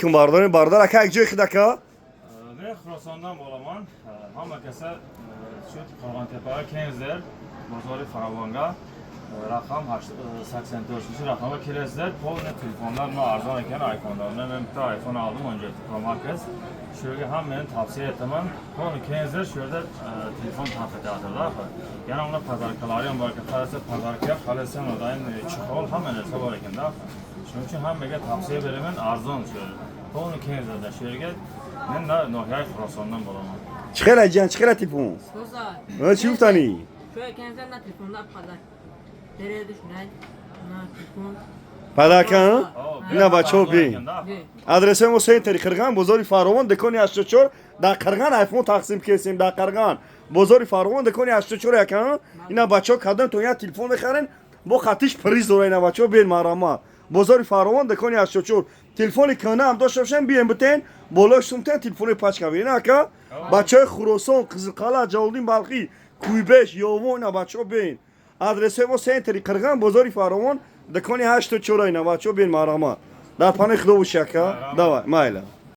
Бардорем, бародар, ака, як ҷои хидака. Мен Хуросондан боламан. Ҳама каса шуд Қурғонтепага келingizlar, бозори Фаровонга, рақам 84 рақамга келасizlar. Полный telefonlar но arzon ekan, iPhone'lar. Men bitta iPhone oldim, 17 Pro Max. Shu yerga hammani tavsiya etaman. Полный kelingizlar, shu yerda telefon tarqatyaptilar. Yana unda подарка lari ham bor ekan. Qarasa, подарка, xohlasam doim чехол, hamma narsa bor ekanda. Shuning uchun hammaga tavsiya beraman, arzon shu yerda. Полный kelingizlar shu yerga. Men nohiyai Xurosondan bo'laman. Чӣ хела, ҷан, чӣ хела телефон? Sosa. Чӣ гуфтанӣ? Şöyle kendisinden de telefonlar kadar. Nereye düşünen? Na telefon. Подарка. Ина, бачаҳо, бин. Ne? Адреси мо: центри Қирған, бозори Фаровон, дукони 84. Дар Қирған айфон тақсим кесем. Дар Қирған, бозори Фаровон, дукони 84 яка. Ина, бачаҳо, кадом то як телефон мехарен, бо хатиш приз дора. Ина, бачаҳо, бин, марама, бозори Фаровон, дукони 84. Телефони кӯна ҳам дошта бошен, бием, битен, болои сумтен, телефони пачка бир. Ина, ака, бачаҳои Хуросон, Қизилқала, Ҷалолиддин Балхӣ, Кӯйбеш, Ёвон, ина, бачаҳо, бин. Адреси мо: центри Қирған, бозори Фаровон, дукони 84. Ина, бачаҳо, бин, марама. Дар паноҳи Худо боши, ака. Давай, майла.